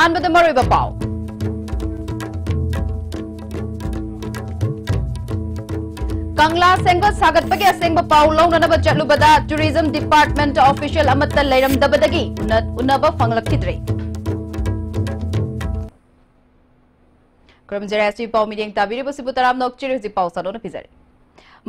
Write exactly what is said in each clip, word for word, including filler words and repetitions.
ꯑꯍꯥꯟꯕꯗ ꯃꯔꯨꯑꯣꯏꯕ ꯄꯥꯎ꯫ ꯀꯪꯂꯥ ꯁꯦꯝꯒꯠ ꯁꯥꯒꯠꯄꯒꯤ ꯑꯁꯦꯡꯕ ꯄꯥꯎ ꯂꯧꯅꯅꯕ ꯆꯠꯂꯨꯕꯗ tourism department official ꯑꯃꯠꯇ ꯂꯩꯔꯝꯗꯕꯗꯒꯤ ꯎꯅ-, ꯎꯅꯕ ꯐꯪꯂꯛꯈꯤꯗ꯭ꯔꯦ꯫ ꯈꯨꯔꯨꯝꯖꯔꯦ꯫ ꯑꯁꯤ ꯄꯥꯎ ꯃꯤꯠꯌꯦꯡ ꯇꯥꯕꯤꯔꯤꯕꯁꯤꯕꯨ ꯇꯔꯥꯝꯅ ꯑꯣꯛꯆꯔꯤ꯫ ꯍꯧꯖꯤꯛ ꯄꯥꯎ ꯁꯟꯗꯣꯛꯅ ꯄꯤꯖꯔꯤ꯫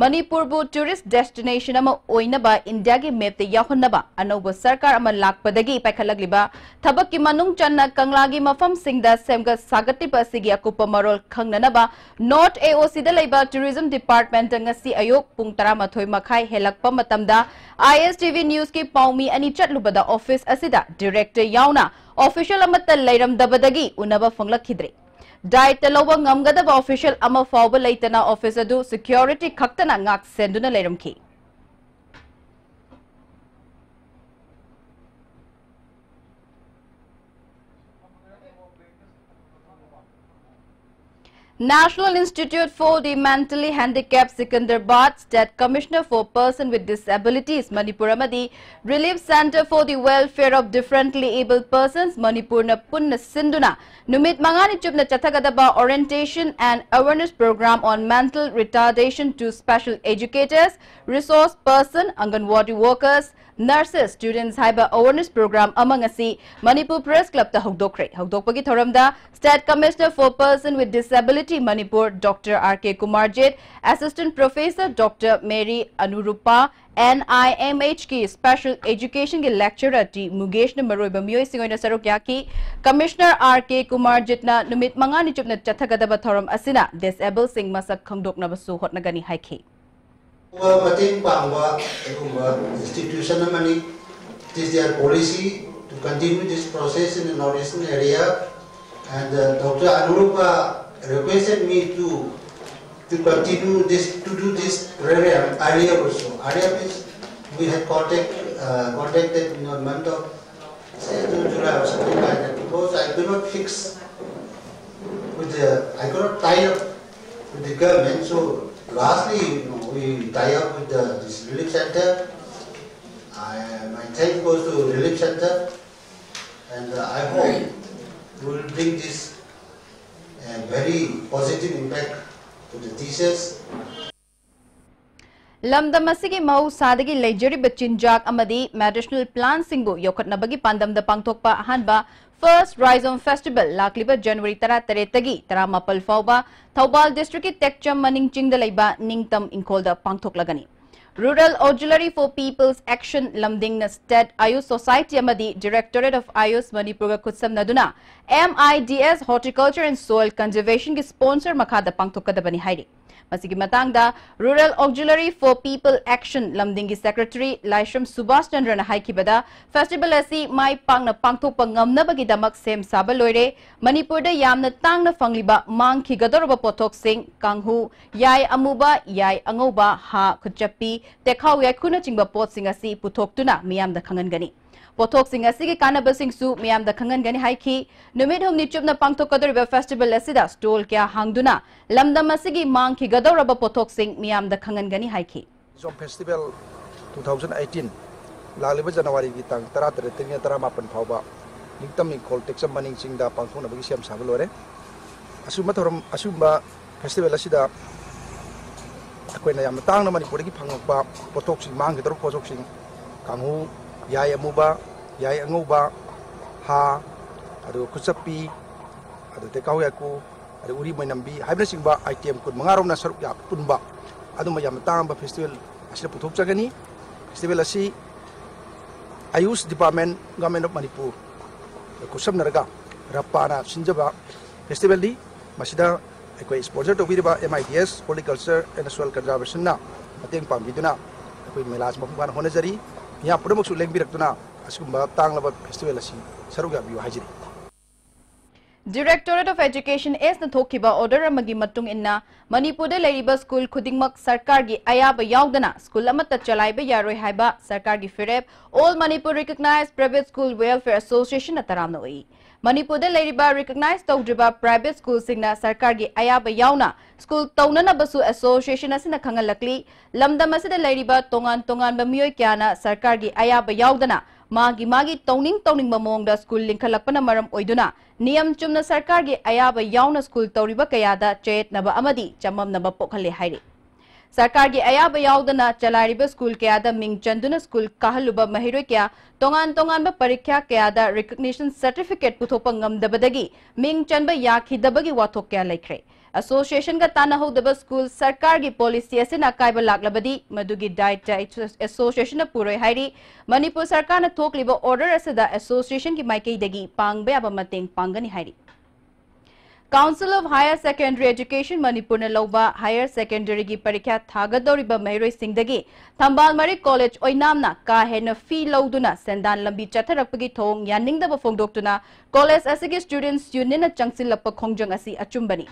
ꯃꯅꯤꯄꯨꯔꯕꯨ tourist destination ꯑꯃ ꯑꯣꯏꯅꯕ ꯏꯟꯗꯤꯌꯥꯒꯤ map ꯇ ꯌꯥꯎꯍꯟꯅꯕ ꯑꯅꯧꯕ ꯁꯔꯀꯥꯔ ꯑꯃ ꯂꯥꯛꯄꯗꯒꯤ ꯄꯥꯏꯈꯠꯂꯛꯂꯤꯕ ꯊꯕꯛꯀꯤ ꯃꯅꯨꯡ ꯆꯟꯅ ꯀꯪꯂꯥꯒꯤ ꯃꯐꯝꯁꯤꯡꯗ ꯁꯦꯝꯒꯠ ꯁꯥꯒꯠꯂꯤꯕ ꯑꯁꯤꯒꯤ ꯑꯀꯨꯞꯄ ꯃꯔꯣꯜ ꯈꯪꯅꯅꯕ North A O C ꯗ ꯂꯩꯕ tourism department ꯇ ꯉꯁꯤ ꯑꯌꯨꯛ ꯄꯨꯡ ꯇꯔꯥꯃꯥꯊꯣꯏ ꯃꯈꯥꯏ ꯍꯦꯜꯂꯛꯄ ꯃꯇꯝꯗ I S T V news ꯀꯤ ꯄꯥꯎꯃꯤ ꯑꯅꯤ ꯆꯠꯂꯨꯕꯗ office ꯑꯁꯤꯗ director ꯌꯥꯎꯅ official ꯑꯃꯠꯇ ꯂꯩꯔꯝꯗꯕꯗꯒꯤ ꯎꯅꯕ ꯐꯪꯂꯛꯈꯤꯗ꯭ꯔꯦ꯫ ꯗꯥꯏꯇ ꯂꯧꯕ ꯉꯝꯒꯗꯕ official ꯑꯃ ꯐꯥꯎꯕ ꯂꯩꯇꯅ office ꯑꯗꯨ security ꯈꯛꯇꯅ ꯉꯥꯛ ꯁꯦꯟꯗꯨꯅ ꯂꯩꯔꯝꯈꯤ꯫ National Institute for the Mentally Handicapped Secunderabad, State Commissioner for Person with Disabilities Manipur ꯑꯃꯗꯤ Relief Centre for the Welfare of Differently Abled Persons ꯃꯅꯤꯄꯨꯔꯅ ꯄꯨꯟꯅ ꯁꯤꯟꯗꯨꯅ ꯅꯨꯃꯤꯠ ꯃꯉꯥꯅꯤ ꯆꯨꯞꯅ ꯆꯠꯊꯒꯗꯕ Orientation and Awareness Program on Mental Retardation to Special Educators, Resource Person, Anganwadi Workers, Nurses, Students ꯍꯥꯏꯕ awareness program ꯑꯃ ꯉꯁꯤ ꯃꯅꯤꯄꯨꯔ Press Club ꯇ ꯍꯧꯗꯣꯛꯈ꯭ꯔꯦ꯫ ꯍꯧꯗꯣꯛꯄꯒꯤ ꯊꯧꯔꯝꯗ State Commissioner for Person with Disability Manipur Doctor R K Kumarjit, Assistant Professor Doctor Mary Anurupa, N I M H ꯀꯤ Special Education ꯒꯤ Lecturer T ꯃꯨꯒꯦꯁꯅ ꯃꯔꯨꯑꯣꯏꯕ ꯃꯤꯑꯣꯏꯁꯤꯡ ꯑꯣꯏꯅ ꯁꯔꯨꯛ ꯌꯥꯈꯤ꯫ Commissioner R K Kumarjit ꯅ ꯅꯨꯃꯤꯠ ꯃꯉꯥꯅꯤ ꯆꯨꯞꯅ ꯆꯠꯊꯒꯗꯕ ꯊꯧꯔꯝ ꯑꯁꯤꯅ disabled ꯁꯤꯡ ꯃꯁꯛ ꯈꯪꯗꯣꯛꯅꯕꯁꯨ ꯍꯣꯠꯅꯒꯅꯤ ꯍꯥꯏꯈꯤ꯫ ꯃꯇꯦꯡ ꯄꯥꯡꯕ ꯑꯗꯨꯒꯨꯝꯕ institution ꯑꯃꯅꯤ꯫ It is their policy to continue this process in the northeastern area, and uh, Doctor Anurupa requested me to to continue this, to do this program earlier also. Earlier means we had contact, uh, contacted in the month of, say, June, July or something like that, because I could not fix with the, I could not tie up with the government. So lastly, you know, we tie up with the, this relief center. I, my thanks goes to relief center, and uh, I hope We will bring this uh, very positive impact to the teachers. ꯂꯝꯗꯝ ꯑꯁꯤꯒꯤ ꯃꯍꯧꯁꯥꯗꯒꯤ ꯂꯩꯖꯔꯤꯕ ꯆꯤꯟꯖꯥꯛ ꯑꯃꯗꯤ medicinal ꯄ꯭ꯂꯥꯟꯁꯤꯡꯕꯨ ꯌꯣꯛꯈꯠꯅꯕꯒꯤ ꯄꯥꯟꯗꯝꯗ ꯄꯥꯡꯊꯣꯛꯄ ꯑꯍꯥꯟꯕ first ꯔꯥꯏꯖꯣꯝ festival ꯂꯥꯛꯂꯤꯕ ꯖꯅꯋꯥꯔꯤ ꯇꯔꯥꯇꯔꯦꯠꯇꯒꯤ ꯇꯔꯥꯃꯥꯄꯜ ꯐꯥꯎꯕ ꯊꯧꯕꯥꯜ ꯗꯤꯁꯇ꯭ꯔꯤꯛꯀꯤ ꯇꯦꯛꯆꯝ ꯃꯅꯤꯡ ꯆꯤꯡꯗ ꯂꯩꯕ ꯅꯤꯡꯇꯝ ꯏꯪꯈꯣꯜꯗ ꯄꯥꯡꯊꯣꯛꯂꯒꯅꯤ꯫ Rural Auxiliary for People's Action ꯂꯝꯗꯤꯡꯅ ꯁ꯭ꯇꯦꯠ ꯑꯌꯨꯁ ꯁꯣꯁꯥꯏꯇꯤ ꯑꯃꯗꯤ ꯗꯤꯔꯦꯛꯇꯣꯔꯦꯠ ꯑꯣꯐ ꯑꯌꯨꯁ ꯃꯅꯤꯄꯨꯔꯒ ꯈꯨꯠꯁꯝꯅꯗꯨꯅ M I D S Horticulture and Soil Conservationꯒꯤ ꯁ꯭ꯄꯣꯟꯁꯔ ꯃꯈꯥꯗ ꯄꯥꯡꯊꯣꯛꯀꯗꯕꯅꯤ ꯍꯥꯏꯔꯤ꯫ ꯃꯁꯤꯒꯤ ꯃꯇꯥꯡꯗ Rural Auxiliary for People Action ꯂꯝꯗꯤꯡꯒꯤ ꯁꯦꯀ꯭ꯔꯦꯇꯔꯤ ꯂꯥꯏꯁ꯭ꯔꯝ ꯁꯨꯕꯥꯁ ꯆꯟꯗ꯭ꯔꯅ ꯍꯥꯏꯈꯤꯕꯗ, ꯐꯦꯁꯇꯤꯚꯦꯜ ꯑꯁꯤ ꯃꯥꯏ ꯄꯥꯛꯅ ꯄꯥꯡꯊꯣꯛꯄ ꯉꯝꯅꯕꯒꯤꯗꯃꯛ ꯁꯦꯝ ꯁꯥꯕ ꯂꯣꯏꯔꯦ꯫ ꯃꯅꯤꯄꯨꯔꯗ ꯌꯥꯝꯅ ꯇꯥꯡꯅ ꯐꯪꯂꯤꯕ ꯃꯥꯡꯈꯤꯒꯗꯧꯔꯕ ꯄꯣꯠꯊꯣꯛꯁꯤꯡ, ꯀꯥꯡꯍꯨ, ꯌꯥꯏ ꯑꯃꯨꯕ, ꯌꯥꯏ ꯑꯉꯧꯕ, ꯍꯥ, ꯈꯨꯠꯆꯞꯄꯤ, ꯇꯦꯈꯥꯎ ꯌꯥꯏꯈꯨꯅꯆꯤꯡꯕ ꯄꯣꯠꯁꯤꯡ ꯑꯁꯤ ꯄꯨꯊꯣꯛꯇꯨꯅ ꯃꯤꯌꯥꯝꯗ ꯈꯪꯍꯟꯒꯅꯤ꯫ ꯄꯣꯠꯊꯣꯛꯁꯤꯡ ꯑꯁꯤꯒꯤ ꯀꯥꯟꯅꯕꯁꯤꯡꯁꯨ ꯃꯤꯌꯥꯝꯗ ꯈꯪꯍꯟꯒꯅꯤ ꯍꯥꯏꯈꯤ꯫ ꯅꯨꯃꯤꯠ ꯍꯨꯝꯅꯤ ꯆꯨꯞꯅ ꯄꯥꯡꯊꯣꯛꯀꯗꯧꯔꯤꯕ ꯐꯦꯁꯇꯤꯚꯦꯜ ꯑꯁꯤꯗ ꯁ꯭ꯇꯣꯜ ꯀꯌꯥ ꯍꯥꯡꯗꯨꯅ ꯂꯝꯗꯝ ꯑꯁꯤꯒꯤ ꯃꯥꯡꯈꯤꯒꯗꯧꯔꯕ ꯄꯣꯠꯊꯣꯛꯁꯤꯡ ꯃꯤꯌꯥꯝꯗ ꯈꯪꯍꯟꯒꯅꯤ ꯍꯥꯏꯈꯤ꯫ Zone Festival two thousand eighteen ꯂꯥꯛꯂꯤꯕ ꯖꯅꯋꯥꯔꯤꯒꯤ ꯇꯥꯡ ꯇꯔꯥꯇꯔꯦꯠꯇꯒꯤꯅ ꯇꯔꯥꯃꯥꯄꯟ ꯐꯥꯎꯕ ꯅꯤꯡꯇꯝ ꯏꯪꯈꯣꯜ ꯇꯦꯛꯆꯝ ꯃꯅꯤꯡ ꯆꯤꯡꯗ ꯄꯥꯡꯊꯣꯛꯅꯕꯒꯤ ꯁꯦꯝ ꯁꯥꯕ ꯂꯣꯏꯔꯦ꯫ ꯑꯁꯤꯒꯨꯝꯕ ꯊꯧꯔꯝ, ꯑꯁꯤꯒꯨꯝꯕ ꯐꯦꯁꯇꯤꯚꯦꯜ ꯑꯁꯤꯗ ꯑꯩꯈꯣꯏꯅ ꯌꯥꯝꯅ ꯇꯥꯡꯅ ꯃꯅꯤꯄꯨꯔꯗꯒꯤ ꯐꯪꯉꯛꯄ ꯄꯣꯠꯊꯣꯛꯁꯤꯡ, ꯃꯥꯡꯈꯤꯗꯧꯔꯕ ꯄꯣꯠꯊꯣꯛꯁꯤꯡ, ꯀꯥꯡꯍꯨ, ꯌꯥꯏ ꯑꯃꯨꯕ, ꯌꯥꯏ ꯑꯉꯧꯕ, ꯍꯥ, ꯑꯗꯨꯒ ꯈꯨꯠꯆꯞꯄꯤ, ꯑꯗꯨ ꯇꯦꯀꯥꯎ ꯌꯥꯏꯀꯨ, ꯑꯗꯨ ꯎꯔꯤ ꯃꯣꯏꯅꯝꯕꯤ ꯍꯥꯏꯕꯅꯆꯤꯡꯕ item ꯀꯨꯟꯃꯉꯥ ꯔꯣꯝꯅ ꯁꯔꯨꯛ ꯌꯥ-, ꯄꯨꯟꯕ ꯑꯗꯨꯝꯕ ꯌꯥꯝꯅ ꯇꯥꯡꯕ ꯐꯦꯁꯇꯤꯚꯦꯜ ꯑꯁꯤꯗ ꯄꯨꯊꯣꯛꯆꯒꯅꯤ꯫ ꯐꯦꯁꯇꯤꯚꯦꯜ ꯑꯁꯤ AYUSH department, government of Manipur ꯈꯨꯠꯁꯝꯅꯔꯒ ꯔꯞꯄꯥꯅ ꯁꯤꯟꯖꯕ ꯐꯦꯁꯇꯤꯚꯦꯜꯅꯤ꯫ ꯃꯁꯤꯗ ꯑꯩꯈꯣꯏ ꯁ꯭ꯄꯣꯟꯁꯔ ꯇꯧꯕꯤꯔꯤꯕ M I D S Horticulture and Soil Conservationꯅ ꯃꯇꯦꯡ ꯄꯥꯡꯕꯤꯗꯨꯅ ꯑꯩꯈꯣꯏ ꯃꯦꯂꯥ ꯑꯁꯤ ꯃꯄꯨꯡ ꯐꯥꯅ ꯍꯣꯠꯅꯖꯔꯤ꯫ ꯃꯤꯌꯥꯝ ꯄꯨꯝꯅꯃꯛꯁꯨ ꯂꯦꯡꯕꯤꯔꯛꯇꯨꯅ ꯑꯁꯤꯒꯨꯝꯕ ꯇꯥꯡꯂꯕ ꯐꯦꯁꯇꯤꯚꯦꯜ ꯑꯁꯤ ꯁꯔꯨꯛ ꯌꯥꯕꯤꯌꯨ ꯍꯥꯏꯖꯔꯤ꯫ Directorate of Education Sꯅ ꯊꯣꯛꯈꯤꯕ ꯑꯣꯔꯗꯔ ꯑꯃꯒꯤ ꯃꯇꯨꯡ ꯏꯟꯅ, ꯃꯅꯤꯄꯨꯔꯗ ꯂꯩꯔꯤꯕ ꯁ꯭ꯀꯨꯜ ꯈꯨꯗꯤꯡꯃꯛ ꯁꯔꯀꯥꯔꯒꯤ ꯑꯌꯥꯕ ꯌꯥꯎꯗꯅ ꯁ꯭ꯀꯨꯜ ꯑꯃꯠꯇ ꯆꯂꯥꯏꯕ ꯌꯥꯔꯣꯏ ꯍꯥꯏꯕ ꯁꯔꯀꯥꯔꯒꯤ ꯐꯤꯔꯦꯞ All Manipur Recognized Private School Welfare Associationꯅ ꯇꯔꯥꯝꯅ ꯑꯣꯛꯏ꯫ ꯃꯅꯤꯄꯨꯔꯗ ꯂꯩꯔꯤꯕ ꯔꯤꯀꯒꯅꯥꯏꯖ ꯇꯧꯗ꯭ꯔꯤꯕ ꯄ꯭ꯔꯥꯏꯚꯦꯠ ꯁ꯭ꯀꯨꯜꯁꯤꯡꯅ ꯁꯔꯀꯥꯔꯒꯤ ꯑꯌꯥꯕ ꯌꯥꯎꯅ ꯁ꯭ꯀꯨꯜ ꯇꯧꯅꯅꯕꯁꯨ ꯑꯦꯁꯣꯁꯤꯌꯦꯁꯟ ꯑꯁꯤꯅ ꯈꯪꯍꯜꯂꯛꯂꯤ꯫ ꯂꯝꯗꯝ ꯑꯁꯤꯗ ꯂꯩꯔꯤꯕ ꯇꯣꯉꯥꯟ ꯇꯣꯉꯥꯟꯕ ꯃꯤꯑꯣꯏ ꯀꯌꯥꯅ ꯁꯔꯀꯥꯔꯒꯤ ꯑꯌꯥꯕ ꯌꯥꯎꯗꯅ ꯃꯥꯒꯤ ꯃꯥꯒꯤ ꯇꯧꯅꯤꯡ ꯇꯧꯅꯤꯡꯕ ꯃꯑꯣꯡꯗ ꯁ꯭ꯀꯨꯜ ꯂꯤꯡꯈꯠꯂꯛꯄꯅ ꯃꯔꯝ ꯑꯣꯏꯗꯨꯅ ꯅꯤꯌꯝ ꯆꯨꯝꯅ ꯁꯔꯀꯥꯔꯒꯤ ꯑꯌꯥꯕ ꯌꯥꯎꯅ ꯁ꯭ꯀꯨꯜ ꯇꯧꯔꯤꯕ ꯀꯌꯥꯗ ꯆꯌꯦꯠꯅꯕ ꯑꯃꯗꯤ ꯆꯃꯝꯅꯕ ꯄꯣꯛꯍꯜꯂꯦ ꯍꯥꯏꯔꯤ꯫ ꯁꯔꯀꯥꯔꯒꯤ ꯑꯌꯥꯕ ꯌꯥꯎꯗꯅ ꯆꯂꯥꯏꯔꯤꯕ ꯁ꯭ꯀꯨꯜ ꯀꯌꯥꯗ ꯃꯤꯡ ꯆꯟꯗꯨꯅ ꯁ꯭ꯀꯨꯜ ꯀꯥꯍꯜꯂꯨꯕ ꯃꯍꯩꯔꯣꯏ ꯀꯌꯥ ꯇꯣꯉꯥꯟ ꯇꯣꯉꯥꯟꯕ ꯄꯔꯤꯈ꯭ꯌꯥ ꯀꯌꯥꯗ recognition certificate ꯄꯨꯊꯣꯛꯄ ꯉꯝꯗꯕꯗꯒꯤ ꯃꯤꯡ ꯆꯟꯕ ꯌꯥꯈꯤꯗꯕꯒꯤ ꯋꯥꯊꯣꯛ ꯀꯌꯥ ꯂꯩꯈ꯭ꯔꯦ꯫ Associationꯒ ꯇꯥꯟꯅꯍꯧꯗꯕ ꯁ꯭ꯀꯨꯜ ꯁꯔꯀꯥꯔꯒꯤ policy ꯑꯁꯤꯅ ꯑꯀꯥꯏꯕ ꯂꯥꯛꯂꯕꯗꯤ ꯃꯗꯨꯒꯤ ꯗꯥꯏꯇ associationꯅ ꯄꯨꯔꯣꯏ ꯍꯥꯏꯔꯤ꯫ ꯃꯅꯤꯄꯨꯔ ꯁꯔꯀꯥꯔꯅ ꯊꯣꯛꯂꯤꯕ order ꯑꯁꯤꯗ associationꯒꯤ ꯃꯥꯏꯀꯩꯗꯒꯤ ꯄꯥꯡꯕ ꯌꯥꯕ ꯃꯇꯦꯡ ꯄꯥꯡꯒꯅꯤ ꯍꯥꯏꯔꯤ꯫ Council of Higher Secondary Education ꯃꯅꯤꯄꯨꯔꯅ ꯂꯧꯕ higher secondaryꯒꯤ ꯄꯔꯤꯈ꯭ꯌꯥ ꯊꯥꯒꯗꯧꯔꯤꯕ ꯃꯍꯩꯔꯣꯏꯁꯤꯡꯗꯒꯤ ꯊꯝꯕꯥꯜ ꯃꯔꯤꯛ ꯀꯣꯂꯦꯖ ꯑꯣꯏꯅꯥꯝꯅ ꯀꯥ ꯍꯦꯟꯅ fee ꯂꯧꯗꯨꯅ ꯁꯦꯟꯗꯥꯟ ꯂꯝꯕꯤ ꯆꯠꯊꯔꯛꯄꯒꯤ ꯊꯧꯑꯣꯡ ꯌꯥꯅꯤꯡꯗꯕ ꯐꯣꯡꯗꯣꯛꯇꯨꯅ ꯀꯣꯂꯦꯖ ꯑꯁꯤꯒꯤ students unionꯅ ꯆꯪꯁꯤꯜꯂꯛꯄ ꯈꯣꯡꯖꯪ ꯑꯁꯤ ꯑꯆꯨꯝꯕꯅꯤ꯫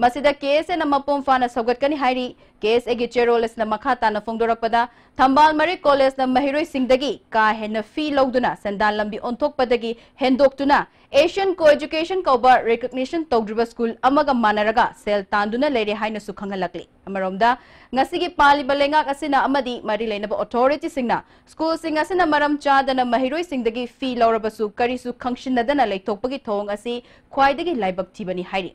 ꯃꯁꯤꯗ KSAꯅ ꯃꯄꯨꯡ ꯐꯥꯅ ꯁꯧꯒꯠꯀꯅꯤ ꯍꯥꯏꯔꯤ꯫ KSAꯒꯤ ꯆꯦꯔꯣꯜ ꯑꯁꯤꯅ ꯃꯈꯥ ꯇꯥꯅ ꯐꯣꯡꯗꯣꯔꯛꯄꯗ, ꯊꯝꯕꯥꯜ ꯃꯔꯤꯛ ꯀꯣꯂꯦꯖꯅ ꯃꯍꯩꯔꯣꯏꯁꯤꯡꯗꯒꯤ ꯀꯥ ꯍꯦꯟꯅ fee ꯂꯧꯗꯨꯅ ꯁꯦꯟꯗꯥꯟ ꯂꯝꯕꯤ ꯑꯣꯟꯊꯣꯛꯄꯗꯒꯤ ꯍꯦꯟꯗꯣꯛꯇꯨꯅ Asian Co-Education ꯀꯧꯕ recognition ꯇꯧꯗ꯭ꯔꯤꯕ ꯁ꯭ꯀꯨꯜ ꯑꯃꯒ ꯃꯥꯟꯅꯔꯒ ꯁꯦꯜ ꯇꯥꯟꯗꯨꯅ ꯂꯩꯔꯦ ꯍꯥꯏꯅꯁꯨ ꯈꯪꯍꯜꯂꯛꯂꯤ꯫ ꯑꯃꯔꯣꯝꯗ, ꯉꯁꯤꯒꯤ ꯄꯥꯜꯂꯤꯕ ꯂꯩꯉꯥꯛ ꯑꯁꯤꯅ ꯑꯃꯗꯤ ꯃꯔꯤ ꯂꯩꯅꯕ authorityꯁꯤꯡꯅ ꯁ꯭ꯀꯨꯜꯁꯤꯡ ꯑꯁꯤꯅ ꯃꯔꯝ ꯆꯥꯗꯅ ꯃꯍꯩꯔꯣꯏꯁꯤꯡꯗꯒꯤ fee ꯂꯧꯔꯕꯁꯨ ꯀꯔꯤꯁꯨ ꯈꯪꯁꯤꯟꯅꯗꯅ ꯂꯩꯊꯣꯛꯄꯒꯤ ꯊꯧꯑꯣꯡ ꯑꯁꯤ ꯈ꯭ꯋꯥꯏꯗꯒꯤ ꯂꯥꯏꯕꯛ ꯊꯤꯕꯅꯤ ꯍꯥꯏꯔꯤ꯫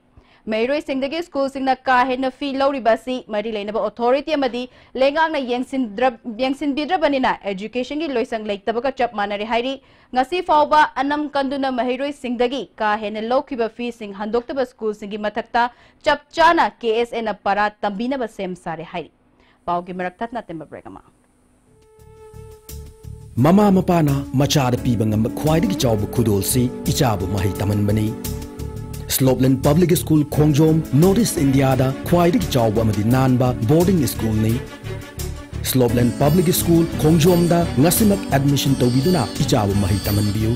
ꯃꯍꯩꯔꯣꯏꯁꯤꯡꯗꯒꯤ ꯁ꯭ꯀꯨꯜꯁꯤꯡꯅ ꯀꯥ ꯍꯦꯟꯅ fee ꯂꯧꯔꯤꯕ ꯑꯁꯤ ꯃꯔꯤ ꯂꯩꯅꯕ authority ꯑꯃꯗꯤ ꯂꯩꯉꯥꯛꯅ ꯌꯦꯡꯁꯤꯟꯗ꯭ꯔ-, ꯌꯦꯡꯁꯤꯟꯕꯤꯗ꯭ꯔꯕꯅꯤꯅ educationꯒꯤ ꯂꯣꯏꯁꯪ ꯂꯩꯇꯕꯒ ꯆꯞ ꯃꯥꯟꯅꯔꯦ ꯍꯥꯏꯔꯤ꯫ ꯉꯁꯤ ꯐꯥꯎꯕ ꯑꯅꯝ ꯀꯟꯗꯨꯅ ꯃꯍꯩꯔꯣꯏꯁꯤꯡꯗꯒꯤ ꯀꯥ ꯍꯦꯟꯅ ꯂꯧꯈꯤꯕ feeꯁꯤꯡ ꯍꯟꯗꯣꯛꯇꯕ ꯁ꯭ꯀꯨꯜꯁꯤꯡꯒꯤ ꯃꯊꯛꯇ ꯆꯞ ꯆꯥꯅ KSAꯅ ꯄꯔꯥ ꯇꯝꯕꯤꯅꯕ ꯁꯦꯝ ꯁꯥꯔꯦ ꯍꯥꯏꯔꯤ꯫ ꯄꯥꯎꯒꯤ ꯃꯔꯛ ꯊꯠꯅ ꯑꯇꯦꯟꯕ break ꯑꯃ꯫ ꯃꯃꯥ ꯃꯄꯥꯅ ꯃꯆꯥꯗ ꯄꯤꯕ ꯉꯝꯕ ꯈ꯭ꯋꯥꯏꯗꯒꯤ ꯆꯥꯎꯕ ꯈꯨꯗꯣꯜꯁꯤ ꯏꯆꯥꯕꯨ ꯃꯍꯩ ꯇꯝꯍꯟꯕꯅꯤ꯫ Slopeland Public School ꯈꯣꯡꯖꯣꯝ North East Indiaꯗ ꯈ꯭ꯋꯥꯏꯗꯒꯤ ꯆꯥꯎꯕ ꯑꯃꯗꯤ ꯅꯥꯟꯕ boarding schoolꯅꯤ꯫ Slopeland Public School ꯈꯣꯡꯖꯣꯝꯗ ꯉꯁꯤꯃꯛ admission ꯇꯧꯕꯤꯗꯨꯅ ꯏꯆꯥꯕꯨ ꯃꯍꯩ ꯇꯝꯍꯟꯕꯤꯌꯨ꯫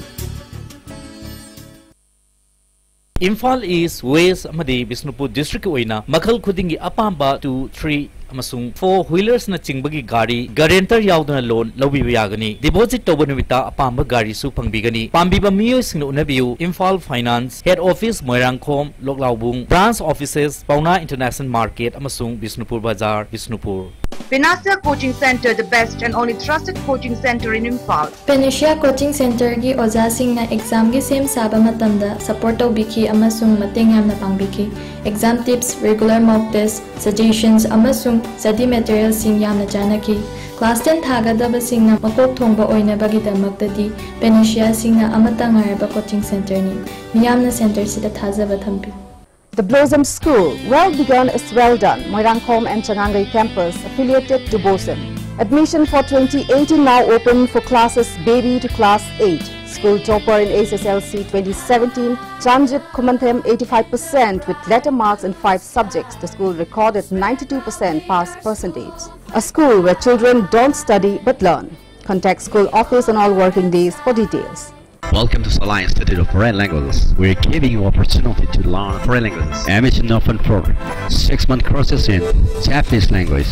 ꯏꯝꯐꯥꯜ ꯏꯁ꯭ꯠ, ꯋꯦꯁ꯭ꯠ ꯑꯃꯗꯤ ꯕꯤꯁꯅꯨꯄꯨꯔ district ꯑꯣꯏꯅ ꯃꯈꯜ ꯈꯨꯗꯤꯡꯒꯤ ꯑꯄꯥꯝꯕ two, three ꯑꯃꯁꯨꯡ four wheelersꯅ ꯆꯤꯡꯕꯒꯤ ꯒꯥꯔꯤ guarantor ꯌꯥꯎꯗꯅ loan ꯂꯧꯕꯤꯕ ꯌꯥꯒꯅꯤ꯫ Deposit ꯇꯧꯕ ꯅꯨꯃꯤꯠꯇ ꯑꯄꯥꯝꯕ ꯒꯥꯔꯤꯁꯨ ꯐꯪꯕꯤꯒꯅꯤ꯫ ꯄꯥꯝꯕꯤꯕ ꯃꯤꯑꯣꯏꯁꯤꯡꯅ ꯎꯅꯕꯤꯌꯨ, Imphal Finance, Head Office, Moirangkhom, ꯂꯣꯛꯂꯥꯎꯕꯨꯡ, Branch Offices, ꯄꯥꯎꯅꯥ International Market ꯑꯃꯁꯨꯡ ꯕꯤꯁꯅꯨꯄꯨꯔ ꯕꯖꯥꯔ, Bishnupur. Panacea Coaching Center, the best and only trusted coaching center in Imphal. Panacea Coaching Centerꯒꯤ ꯑꯣꯖꯥꯁꯤꯡꯅ examꯒꯤ ꯁꯦꯝ ꯁꯥꯕ ꯃꯇꯝꯗ support ꯇꯧꯕꯤꯈꯤ ꯑꯃꯁꯨꯡ ꯃꯇꯦꯡ ꯌꯥꯝꯅ ꯄꯥꯡꯕꯤꯈꯤ꯫ Exam tips, regular mock test, suggestions ꯑꯃꯁꯨꯡ study materialꯁꯤꯡ ꯌꯥꯝꯅ ꯆꯥꯟꯅꯈꯤ꯫ Class ten ꯊꯥꯒꯗꯕꯁꯤꯡꯅ ꯃꯀꯣꯛ ꯊꯣꯡꯕ ꯑꯣꯏꯅꯕꯒꯤꯗꯃꯛꯇꯗꯤ Panaceaꯁꯤꯡꯅ ꯑꯃꯠꯇ ꯉꯥꯏꯔꯕ coaching centerꯅꯤ꯫ ꯃꯤꯌꯥꯝꯅ centerꯁꯤꯗ ꯊꯥꯖꯕ ꯊꯝꯕꯤꯌꯨ꯫ The Blossom School, well begun is well done. Moirangkhom and Changangai campus, affiliated to BOSEM. Admission for twenty eighteen now open for classes baby to class eight. School topper in H S L C twenty seventeen, Chanjit Khumanthem, eighty-five percent with letter marks in five subjects. The school recorded ninety-two percent pass percentage. A school where children don't study but learn. Contact school office on all working days for details. Welcome to Salai Institute of Foreign Languages. We're giving you opportunity to learn foreign languages. Admission open for six-month courses in Japanese language.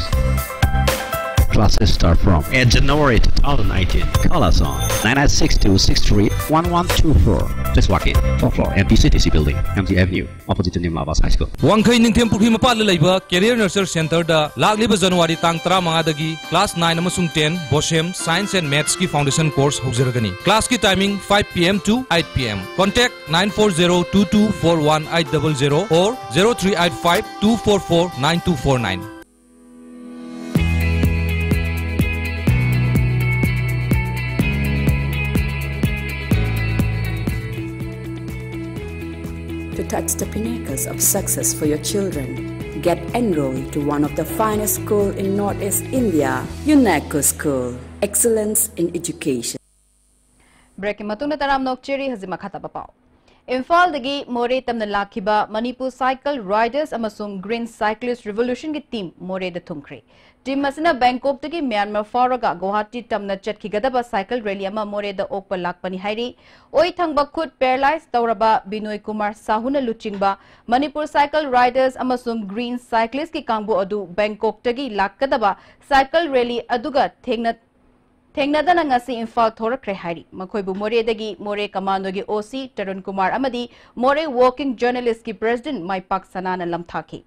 Classes start from eighth January two thousand nineteen. Call us on nine nine six two six three one one two four. Please walk in. Fourth floor, M T C T C building, M T Avenue, opposite to New Lavas High School. ꯋꯥꯡꯈꯩ ꯅꯤꯡꯊꯦꯝ ꯄꯨꯈ꯭ꯔꯤ ꯃꯄꯥꯟꯗ ꯂꯩꯕ Career Nurture Centerꯗ ꯂꯥꯛꯂꯤꯕ January ꯇꯥꯡ ꯇꯔꯥꯃꯉꯥꯗꯒꯤ class nine ꯑꯃꯁꯨꯡ ten BOSEM Science and Mathsꯀꯤ foundation course ꯍꯧꯖꯔꯒꯅꯤ꯫ Classꯀꯤ timing five P M to eight P M. Contact nine four zero two two four one eight double zero or zero three eight five two four four nine two four nine. To touch the pinnacles of success for your children, get enrolled to one of the finest school in Northeast India, UNESCO School. Excellence in education. Breakꯀꯤ ꯃꯇꯨꯡꯗ ꯇꯔꯥꯝꯅ ꯑꯣꯛꯆꯔꯤ꯫ ꯍꯧꯖꯤꯛ ꯃꯈꯥ ꯇꯥꯕ ꯄꯥꯎ꯫ ꯏꯝꯐꯥꯜꯗꯒꯤ ꯃꯣꯔꯦ ꯇꯝꯅ ꯂꯥꯛꯈꯤꯕ ꯃꯅꯤꯄꯨꯔ Cycle Riders ꯑꯃꯁꯨꯡ Green Cyclist Revolutionꯒꯤ team ꯃꯣꯔꯦꯗ ꯊꯨꯡꯈ꯭ꯔꯦ꯫ Team ꯑꯁꯤꯅ ꯕꯦꯡꯀꯣꯛꯇꯒꯤ ꯃ꯭ꯌꯥꯟꯃꯥꯔ ꯐꯥꯎꯔꯒ ꯒꯨꯋꯥꯍꯥꯇꯤ ꯇꯝꯅ ꯆꯠꯈꯤꯒꯗꯕ cycle rally ꯑꯃ ꯃꯣꯔꯦꯗ ꯑꯣꯛꯄ ꯂꯥꯛꯄꯅꯤ ꯍꯥꯏꯔꯤ꯫ ꯑꯣꯏ ꯊꯪꯕ ꯈꯨꯠ paralyze ꯇꯧꯔꯕ ꯕꯤꯅꯣꯏ ꯀꯨꯃꯥꯔ ꯁꯥꯍꯨꯅ ꯂꯨꯆꯤꯡꯕ ꯃꯅꯤꯄꯨꯔ Cycle Riders ꯑꯃꯁꯨꯡ Green Cyclistꯀꯤ ꯀꯥꯡꯕꯨ ꯑꯗꯨ ꯕꯦꯡꯀꯣꯛꯇꯒꯤ ꯂꯥꯛꯀꯗꯕ cycle rally ꯑꯗꯨꯒ ꯊꯦꯡꯅ ꯊꯦꯡꯅꯗꯅ ꯉꯁꯤ ꯏꯝꯐꯥꯜ ꯊꯣꯔꯛꯈ꯭ꯔꯦ ꯍꯥꯏꯔꯤ꯫ ꯃꯈꯣꯏꯕꯨ ꯃꯣꯔꯦꯗꯒꯤ ꯃꯣꯔꯦ Commandoꯒꯤ O C ꯇꯔꯨꯟ ꯀꯨꯃꯥꯔ ꯑꯃꯗꯤ ꯃꯣꯔꯦ Working Journalistꯀꯤ President ꯃꯥꯏꯄꯥꯛ ꯁꯅꯥꯅ ꯂꯝꯊꯥꯈꯤ꯫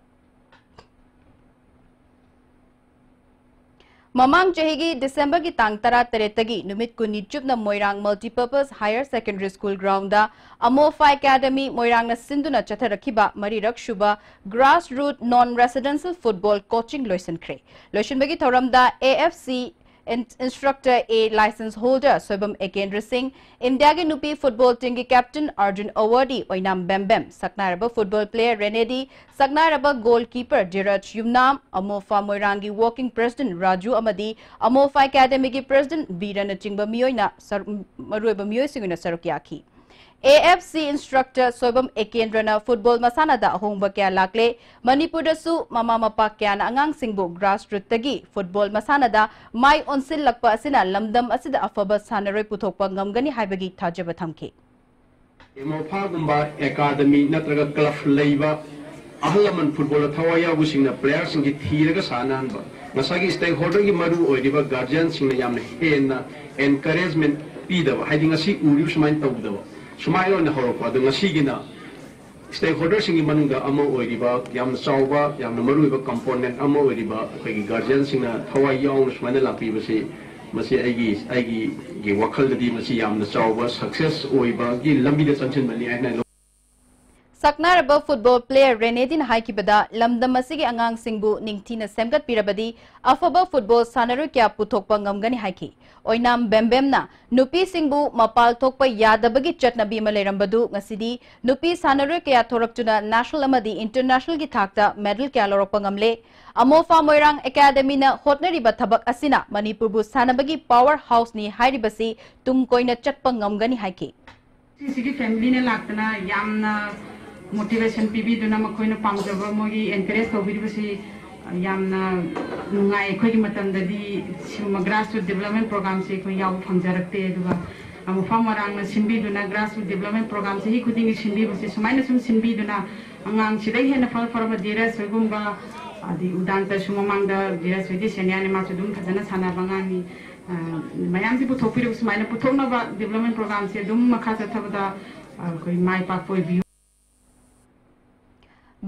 ꯃꯃꯥꯡ ꯆꯍꯤꯒꯤ ꯗꯤꯁꯦꯝꯕꯔꯒꯤ ꯇꯥꯡ ꯇꯔꯥꯇꯔꯦꯠꯇꯒꯤ ꯅꯨꯃꯤꯠ ꯀꯨꯟꯅꯤ ꯆꯨꯞꯅ ꯃꯣꯏꯔꯥꯡ Multipurpose Higher Secondary School groundꯗ ꯑꯃꯣꯐꯥ Academy ꯃꯣꯏꯔꯥꯡꯅ ꯁꯤꯟꯗꯨꯅ ꯆꯠꯊꯔꯛꯈꯤꯕ ꯃꯔꯤꯔꯛ ꯁꯨꯕ Grassroot Non Residential Football Coaching ꯂꯣꯏꯁꯤꯟꯈ꯭ꯔꯦ꯫ ꯂꯣꯏꯁꯤꯟꯕꯒꯤ ꯊꯧꯔꯝꯗ A F C in-, Instructor A License Holder Soibam ꯑꯦꯀꯦꯟꯗ꯭ꯔ ꯁꯤꯡ, ꯏꯟꯗꯤꯌꯥꯒꯤ ꯅꯨꯄꯤ ꯐꯨꯠꯕꯣꯜ ꯇꯤꯝꯒꯤ ꯀꯦꯞꯇꯦꯟ ꯑꯔꯖꯨꯟ ꯑꯋꯥꯔꯗꯤ, ꯑꯣꯏꯅꯥꯝ ꯕꯦꯝꯕꯦꯝ, ꯁꯛꯅꯥꯏꯔꯕ ꯐꯨꯠꯕꯣꯜ ꯄ꯭ꯂꯦꯌꯔ ꯔꯦꯅꯦꯗꯤ, ꯁꯛꯅꯥꯏꯔꯕ ꯒꯣꯜꯀꯤꯄꯔ ꯙꯤꯔꯖ ꯌꯨꯝꯅꯥꯝ, ꯑꯃꯣꯐꯥ ꯃꯣꯏꯔꯥꯡꯒꯤ ꯋꯥꯔꯀꯤꯡ ꯄ꯭ꯔꯦꯁꯤꯗꯦꯟꯠ ꯔꯥꯖꯨ ꯑꯃꯗꯤ ꯑꯃꯣꯐꯥ ꯑꯦꯀꯥꯗꯃꯤꯒꯤ ꯄ꯭ꯔꯦꯁꯤꯗꯦꯟꯠ ꯕꯤꯔꯅꯆꯤꯡꯕ ꯃꯤꯑꯣꯏꯅ ꯁꯔꯨ-, ꯃꯔꯨꯑꯣꯏꯕ ꯃꯤꯑꯣꯏꯁꯤꯡ ꯑꯣꯏꯅ ꯁꯔꯨꯛ ꯌꯥꯈꯤ꯫ A F C Instructor Soibam ꯑꯦꯀꯦꯟꯗ꯭ꯔꯅ ꯐꯨꯠꯕꯣꯜ ꯃꯁꯥꯟꯅꯗ ꯑꯍꯣꯡꯕ ꯀꯌꯥ ꯂꯥꯛꯂꯦ, ꯃꯅꯤꯄꯨꯔꯗꯁꯨ ꯃꯃꯥ ꯃꯄꯥ ꯀꯌꯥꯅ ꯑꯉꯥꯡꯁꯤꯡꯕꯨ grassrootꯇꯒꯤ ꯐꯨꯠꯕꯣꯜ ꯃꯁꯥꯟꯅꯗ ꯃꯥꯏ ꯑꯣꯟꯁꯤꯜꯂꯛꯄ ꯑꯁꯤꯅ ꯂꯝꯗꯝ ꯑꯁꯤꯗ ꯑꯐꯕ ꯁꯥꯟꯅꯔꯣꯏ ꯄꯨꯊꯣꯛꯄ ꯉꯝꯒꯅꯤ ꯍꯥꯏꯕꯒꯤ ꯊꯥꯖꯕ ꯊꯝꯈꯤ꯫ ꯑꯃꯣꯐꯥꯒꯨꯝꯕ ꯑꯦꯀꯥꯗꯃꯤ ꯅꯠꯇ꯭ꯔꯒ ꯀ꯭ꯂꯕ ꯂꯩꯕ ꯑꯍꯜ ꯂꯃꯟ ꯐꯨꯠꯕꯣꯜꯗ ꯊꯋꯥꯏ ꯌꯥꯎꯕꯁꯤꯡꯅ ꯄ꯭ꯂꯦꯌꯔꯁꯤꯡꯁꯤ ꯊꯤꯔꯒ ꯁꯥꯟꯅꯍꯟꯕ, ꯉꯁꯥꯏꯒꯤ stakeholderꯒꯤ ꯃꯔꯨ ꯑꯣꯏꯔꯤꯕ ꯒꯥꯔꯖꯤꯌꯟꯁꯤꯡꯅ ꯌꯥꯝꯅ ꯍꯦꯟꯅ encouragement ꯄꯤꯗꯕ, ꯍꯥꯏꯗꯤ ꯉꯁꯤ ꯎꯔꯤꯕ ꯁꯨꯃꯥꯏꯅ ꯇꯧꯗꯕ, ꯁꯨꯃꯥꯏꯅ ꯑꯣꯏꯅ ꯍꯧꯔꯛꯄ꯫ ꯑꯗꯣ ꯉꯁꯤꯒꯤꯅ stakeholderꯁꯤꯡꯒꯤ ꯃꯅꯨꯡꯗ ꯑꯃ ꯑꯣꯏꯔꯤꯕ, ꯌꯥꯝꯅ ꯆꯥꯎꯕ, ꯌꯥꯝꯅ ꯃꯔꯨꯑꯣꯏꯕ component ꯑꯃ ꯑꯣꯏꯔꯤꯕ ꯑꯩꯈꯣꯏꯒꯤ ꯒꯥꯔꯖꯤꯌꯟꯁꯤꯡꯅ ꯊꯋꯥꯏ ꯌꯥꯎꯅ ꯁꯨꯃꯥꯏꯅ ꯂꯥꯛꯄꯤꯕꯁꯤ, ꯃꯁꯤ ꯑꯩꯒꯤ, ꯑꯩꯒꯤ ꯋꯥꯈꯜꯗꯗꯤ ꯃꯁꯤ ꯌꯥꯝꯅ ꯆꯥꯎꯕ success ꯑꯣꯏꯕꯒꯤ ꯂꯝꯕꯤꯗ ꯆꯪꯁꯤꯟꯕꯅꯤ ꯍꯥꯏꯅ ꯂꯧ-꯫ ꯁꯛꯅꯥꯏꯔꯕ ꯐꯨꯠꯕꯣꯜ ꯄ꯭ꯂꯦꯌꯔ ꯔꯦꯅꯦꯗꯤꯅ ꯍꯥꯏꯈꯤꯕꯗ, ꯂꯝꯗꯝ ꯑꯁꯤꯒꯤ ꯑꯉꯥꯡꯁꯤꯡꯕꯨ ꯅꯤꯡꯊꯤꯅ ꯁꯦꯝꯒꯠꯄꯤꯔꯕꯗꯤ ꯑꯐꯕ ꯐꯨꯠꯕꯣꯜ ꯁꯥꯟꯅꯔꯣꯏ ꯀꯌꯥ ꯄꯨꯊꯣꯛꯄ ꯉꯝꯒꯅꯤ ꯍꯥꯏꯈꯤ꯫ ꯑꯣꯏꯅꯥꯝ ꯕꯦꯝꯕꯦꯝꯅ ꯅꯨꯄꯤꯁꯤꯡꯕꯨ ꯃꯄꯥꯜ ꯊꯣꯛꯄ ꯌꯥꯗꯕꯒꯤ ꯆꯠꯅꯕꯤ ꯑꯃ ꯂꯩꯔꯝꯕꯗꯨ ꯉꯁꯤꯗꯤ ꯅꯨꯄꯤ ꯁꯥꯟꯅꯔꯣꯏ ꯀꯌꯥ ꯊꯣꯔꯛꯇꯨꯅ national ꯑꯃꯗꯤ internationalꯒꯤ ꯊꯥꯛꯇ medal ꯀꯌꯥ ꯂꯧꯔꯛꯄ ꯉꯝꯂꯦ꯫ ꯑꯃꯣꯐꯥ ꯃꯣꯏꯔꯥꯡ ꯑꯦꯀꯥꯗꯃꯤꯅ ꯍꯣꯠꯅꯔꯤꯕ ꯊꯕꯛ ꯑꯁꯤꯅ ꯃꯅꯤꯄꯨꯔꯕꯨ ꯁꯥꯟꯅꯕꯒꯤ power houseꯅꯤ ꯍꯥꯏꯔꯤꯕꯁꯤ ꯇꯨꯡ ꯀꯣꯏꯅ ꯆꯠꯄ ꯉꯝꯒꯅꯤ ꯍꯥꯏꯈꯤ꯫ ꯁꯤꯁꯤꯒꯤ familyꯅ ꯂꯥꯛꯇꯅ ꯌꯥꯝꯅ motivation ꯄꯤꯕꯤꯗꯨꯅ ꯃꯈꯣꯏꯅ ꯄꯥꯝꯖꯕ ꯃꯣꯏꯒꯤ encourage ꯇꯧꯕꯤꯔꯤꯕꯁꯤ ꯌꯥꯝꯅ ꯅꯨꯡꯉꯥꯏ꯫ ꯑꯩꯈꯣꯏꯒꯤ ꯃꯇꯝꯗꯗꯤ ꯁꯤꯒꯨꯝꯕ grassroot development programꯁꯦ ꯑꯩꯈꯣꯏ ꯌꯥꯎꯕ ꯐꯪꯖꯔꯛꯇꯦ꯫ ꯑꯗꯨꯒ ꯑꯃꯣꯐꯥ ꯃꯣꯏꯔꯥꯡꯅ ꯁꯤꯟꯕꯤꯗꯨꯅ grassroot development program ꯆꯍꯤ ꯈꯨꯗꯤꯡꯒꯤ ꯁꯤꯟꯕꯤꯕꯁꯦ ꯁꯨꯃꯥꯏꯅ ꯁꯨꯝ ꯁꯤꯟꯕꯤꯗꯨꯅ ꯑꯉꯥꯡꯁꯤꯗꯒꯤ ꯍꯦꯟꯅ ꯐ-, ꯐꯔꯕ ꯙꯤꯔꯖ ꯍꯣꯏꯒꯨꯝꯕ, ꯑꯗꯩ ꯎꯗꯥꯟꯇꯁꯨ ꯃꯃꯥꯡꯗ ꯙꯤꯔꯖ ꯍꯣꯏꯗꯤ seniorꯅꯤ, ꯃꯥꯁꯨ ꯑꯗꯨꯝ ꯐꯖꯅ ꯁꯥꯟꯅꯕ ꯑꯉꯥꯡꯅꯤ꯫ ꯑ, ꯃꯌꯥꯝꯁꯤ ꯄꯨꯊꯣꯛꯄꯤꯔꯒ ꯁꯨꯃꯥꯏꯅ ꯄꯨꯊꯣꯛꯅꯕ development programꯁꯦ ꯑꯗꯨꯝ ꯃꯈꯥ ꯆꯠꯊꯕꯗ, ꯑ, ꯑꯩꯈꯣꯏ ꯃꯥꯏ ꯄꯥꯛꯄ ꯑꯣꯏꯕꯤꯌꯨ꯫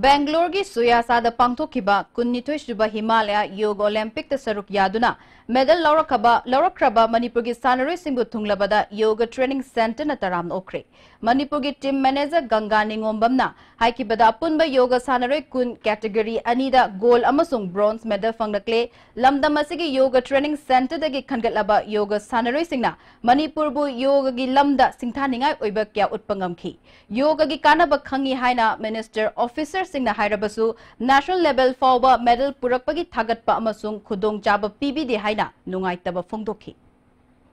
ꯕꯦꯡꯒ꯭ꯂꯣꯔꯒꯤ ꯁꯨꯌꯥꯁꯥꯗ ꯄꯥꯡꯊꯣꯛꯈꯤꯕ ꯀꯨꯟꯅꯤꯊꯣꯏ ꯁꯨꯕ ꯍꯤꯃꯥꯂꯌꯥ ꯌꯣꯒ ꯑꯣꯂꯦꯝꯄꯤꯛꯇ ꯁꯔꯨꯛ ꯌꯥꯗꯨꯅ ꯃꯦꯗꯜ ꯂꯧꯔꯛꯈꯕ, ꯂꯧꯔꯛꯈ꯭ꯔꯕ ꯃꯅꯤꯄꯨꯔꯒꯤ ꯁꯥꯟꯅꯔꯣꯏꯁꯤꯡꯕꯨ ꯊꯨꯡꯂꯕꯗ ꯌꯣꯒ ꯇ꯭ꯔꯦꯅꯤꯡ ꯁꯦꯟꯇꯔꯅ ꯇꯔꯥꯝꯅ ꯑꯣꯛꯈ꯭ꯔꯦ꯫ ꯃꯅꯤꯄꯨꯔꯒꯤ ꯇꯤꯝ ꯃꯦꯅꯦꯖꯔ ꯒꯪꯒꯥ ꯅꯤꯉꯣꯝꯕꯝꯅ ꯍꯥꯏꯈꯤꯕꯗ ꯑꯄꯨꯟꯕ ꯌꯣꯒ ꯁꯥꯟꯅꯔꯣꯏ ꯀꯨꯟ ꯀꯦꯇꯒꯣꯔꯤ ꯑꯅꯤꯗ ꯒꯣꯜ ꯑꯃꯁꯨꯡ ꯕ꯭ꯔꯣꯟꯖ ꯃꯦꯗꯜ ꯐꯪꯂꯛꯂꯦ꯫ ꯂꯝꯗꯝ ꯑꯁꯤꯒꯤ ꯌꯣꯒ ꯇ꯭ꯔꯦꯅꯤꯡ ꯁꯦꯟꯇꯔꯗꯒꯤ ꯈꯟꯒꯠꯂꯕ ꯌꯣꯒ ꯁꯥꯟꯅꯔꯣꯏꯁꯤꯡꯅ ꯃꯅꯤꯄꯨꯔꯕꯨ ꯌꯣꯒꯒꯤ ꯂꯝꯗ ꯁꯤꯡꯊꯥꯅꯤꯡꯉꯥꯏ ꯑꯣꯏꯕ ꯀꯌꯥ ꯎꯠꯄ ꯉꯝꯈꯤ꯫ ꯌꯣꯒꯒꯤ ꯀꯥꯟꯅꯕ ꯈꯪꯉꯤ ꯍꯥꯏꯅ ꯃꯤꯅꯤꯁꯇꯔ ꯑꯣꯐꯤꯁꯔꯁꯤꯡꯅ ꯍꯥꯏꯔꯕꯁꯨ, ꯅꯦꯁꯅꯦꯜ ꯂꯦꯚꯦꯜ ꯐꯥꯎꯕ ꯃꯦꯗꯜ ꯄꯨꯔꯛꯄꯒꯤ ꯊꯥꯒꯠꯄ ꯑꯃꯁꯨꯡ ꯈꯨꯗꯣꯡꯆꯥꯕ ꯄꯤꯕꯤꯗꯦ ꯍꯥꯏꯅ ꯅꯨꯡꯉꯥꯏꯇꯕ ꯐꯣꯡꯗꯣꯛꯈꯤ꯫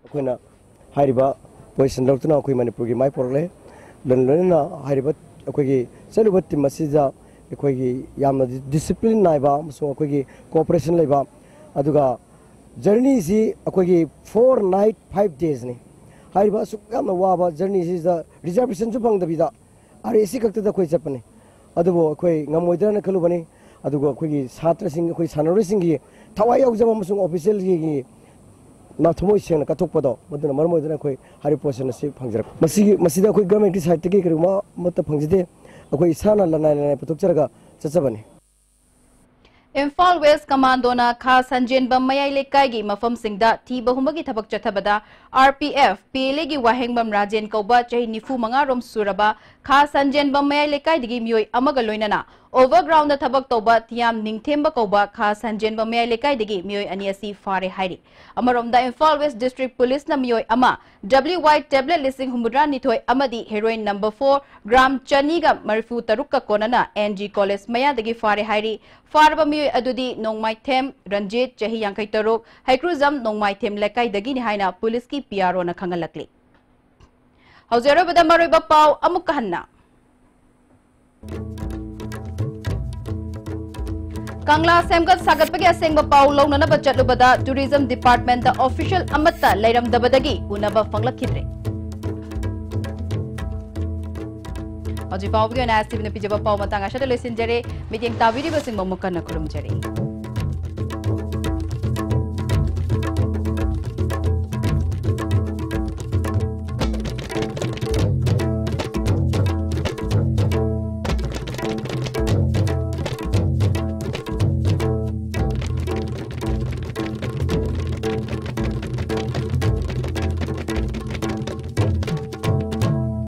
ꯑꯩꯈꯣꯏꯅ ꯍꯥꯏꯔꯤꯕ ꯄꯣꯖꯤꯁꯟ ꯂꯧꯗꯨꯅ ꯑꯩꯈꯣꯏ ꯃꯅꯤꯄꯨꯔꯒꯤ ꯃꯥꯏ ꯄꯨꯔꯛꯂꯦ꯫ ꯂꯣꯏꯅ ꯂꯣꯏꯅꯅ ꯍꯥꯏꯔꯤꯕ ꯑꯩꯈꯣꯏꯒꯤ ꯆꯠꯂꯨꯕ ꯇꯤꯝ ꯑꯁꯤꯗ ꯑꯩꯈꯣꯏꯒꯤ ꯌꯥꯝꯅ ꯗꯤꯁꯤꯄ꯭ꯂꯤꯟ ꯅꯥꯏꯕ ꯑꯃꯁꯨꯡ ꯑꯩꯈꯣꯏꯒꯤ ꯀꯣꯑꯣꯄꯔꯦꯁꯟ ꯂꯩꯕ, ꯑꯗꯨꯒ ꯖꯔꯅꯤꯁꯤ ꯑꯩꯈꯣꯏꯒꯤ four night five days ꯅꯤ꯫ ꯍꯥꯏꯔꯤꯕ ꯑꯁꯨꯛ ꯌꯥꯝꯅ ꯋꯥꯕ ꯖꯔꯅꯤꯁꯤꯗ ꯔꯤꯖꯥꯔꯕꯦꯁꯟꯁꯨ ꯐꯪꯗꯕꯤꯗ ꯑꯥꯔ ꯑꯦ ꯁꯤ ꯈꯛꯇꯗ ꯑꯩꯈꯣꯏ ꯆꯠꯄꯅꯤ꯫ ꯑꯗꯨꯕꯨ ꯑꯩꯈꯣꯏ ꯉꯝꯃꯣꯏꯗ꯭ꯔꯅ ꯈꯜꯂꯨꯕꯅꯤ꯫ ꯑꯗꯨꯒ ꯑꯩꯈꯣꯏꯒꯤ ꯁꯥꯇ꯭ꯔꯁꯤꯡ, ꯑꯩꯈꯣꯏ ꯁꯥꯟꯅꯔꯣꯏꯁꯤꯡꯒꯤ ꯊꯋꯥꯏ ꯌꯥꯎꯖꯕ ꯑꯃꯁꯨꯡ ꯑꯣꯐꯤꯁꯤꯌꯦꯜꯒꯤ ꯃꯥ ꯊꯃꯣꯏ ꯁꯦꯡꯅ ꯀꯠꯊꯣꯛꯄꯗꯣ, ꯃꯗꯨꯅ ꯃꯔꯝ ꯑꯣꯏꯗꯨꯅ ꯑꯩꯈꯣꯏ ꯍꯥꯏꯔꯤꯕ ꯄꯣꯖꯤꯁꯟ ꯑꯁꯤ ꯐꯪꯖꯔꯛꯄ꯫ ꯃꯁꯤꯒꯤ, ꯃꯁꯤꯗ ꯑꯩꯈꯣꯏ ꯒꯚꯔꯟꯃꯦꯟꯠꯀꯤ ꯁꯥꯏꯠꯇꯒꯤ ꯀꯔꯤꯒꯨꯝꯕ ꯑꯃꯠꯇ ꯐꯪꯖꯗꯦ꯫ ꯑꯩꯈꯣꯏ ꯏꯁꯥꯅ ꯂꯅꯥꯏ ꯂꯅꯥꯏ ꯄꯨꯊꯣꯛꯆꯔꯒ ꯆꯠꯆꯕꯅꯤ꯫ ꯏꯝꯐꯥꯜ ꯋꯦꯁ ꯀꯃꯥꯟꯗꯣꯅ ꯈꯥ ꯁꯟꯖꯦꯟꯕꯝ ꯃꯌꯥꯏ ꯂꯩꯀꯥꯏꯒꯤ ꯃꯐꯝꯁꯤꯡꯗ ꯊꯤꯕ ꯍꯨꯝꯕꯒꯤ ꯊꯕꯛ ꯆꯠꯊꯕꯗ R P F, P L ꯑꯦꯒꯤ ꯋꯥꯍꯦꯡꯕꯝ ꯔꯥꯖꯦꯟ ꯀꯧꯕ ꯆꯍꯤ ꯅꯤꯐꯨ ꯃꯉꯥ ꯔꯣꯝ ꯁꯨꯔꯕ ꯈꯥ ꯁꯟꯖꯦꯟꯕꯝ ꯃꯌꯥꯏ ꯂꯩꯀꯥꯏꯗꯒꯤ ꯃꯤꯑꯣꯏ ꯑꯃꯒ ꯂꯣꯏꯅꯅ ꯑꯣꯚꯔꯒ꯭ꯔꯥꯎꯟꯗ ꯊꯕꯛ ꯇꯧꯕ ꯊꯤꯌꯥꯝ ꯅꯤꯡꯊꯦꯝꯕ ꯀꯧꯕ ꯈꯥ ꯁꯟꯖꯦꯟꯕꯝ ꯃꯌꯥꯏ ꯂꯩꯀꯥꯏꯗꯒꯤ ꯃꯤꯑꯣꯏ ꯑꯅꯤ ꯑꯁꯤ ꯐꯥꯔꯦ ꯍꯥꯏꯔꯤ꯫ ꯑꯃꯔꯣꯝꯗ ꯏꯝꯐꯥꯜ ꯋꯦꯁ ꯗꯤꯁꯇ꯭ꯔꯤꯛ ꯄꯨꯂꯤꯁꯅ ꯃꯤꯑꯣꯏ ꯑꯃ W Y tablet ꯂꯤꯁꯤꯡ ꯍꯨꯝꯐꯨꯇꯔꯥ ꯅꯤꯊꯣꯏ ꯑꯃꯗꯤ heroin number four gram ꯆꯅꯤꯒ ꯃꯔꯤꯐꯨ ꯇꯔꯨꯛꯀ ꯀꯣꯟꯅꯅ ꯑꯦꯟ ꯖꯤ ꯀꯣꯂꯦꯖ ꯃꯌꯥꯗꯒꯤ ꯐꯥꯔꯦ ꯍꯥꯏꯔꯤ꯫ ꯐꯥꯔꯕ ꯃꯤꯑꯣꯏ ꯑꯗꯨꯗꯤ ꯅꯣꯡꯃꯥꯏꯊꯦꯝ ꯔꯟꯖꯤꯠ, ꯆꯍꯤ ꯌꯥꯡꯈꯩ ꯇꯔꯨꯛ, ꯍꯩꯀ꯭ꯔꯨꯖꯝ ꯅꯣꯡꯃꯥꯏꯊꯦꯝ ꯂꯩꯀꯥꯏꯗꯒꯤꯅꯤ ꯍꯥꯏꯅ ꯄꯨꯂꯤꯁꯀꯤ ꯄꯤ ꯑꯥꯔ ꯑꯣꯅ ꯈꯪꯍꯜꯂꯛꯂꯤ꯫ ꯍꯧꯖꯤꯛ ꯑꯔꯣꯏꯕꯗ ꯃꯔꯨꯑꯣꯏꯕ ꯄꯥꯎ ꯑꯃꯨꯛꯀ ꯍꯟꯅ꯫ ꯀꯪꯂꯥ ꯁꯦꯝꯒꯠ ꯁꯥꯒꯠꯄꯒꯤ ꯑꯁꯦꯡꯕ ꯄꯥꯎ ꯂꯧꯅꯅꯕ ꯆꯠꯂꯨꯕꯗ tourism department official ꯑꯃꯠꯇ ꯂꯩꯔꯝꯗꯕꯗꯒꯤ ꯎꯅꯕ ꯐꯪꯂꯛꯈꯤꯗ꯭ꯔꯦ꯫ ꯍꯧꯖꯤꯛ ꯐꯥꯎꯕꯒꯤ ꯑꯣꯏꯅ ꯑꯦꯁ ꯇꯤ ꯚꯤꯅ ꯄꯤꯖꯕ ꯄꯥꯎ ꯃꯇꯥꯡ ꯑꯁꯤꯗ ꯂꯣꯏꯁꯤꯟꯖꯔꯦ꯫ ꯃꯤꯠꯌꯦꯡ ꯇꯥꯕꯤꯔꯤꯕꯁꯤꯡꯕꯨ ꯑꯃꯨꯛ ꯍꯟꯅ ꯈꯨꯔꯨꯝꯖꯔꯤ꯫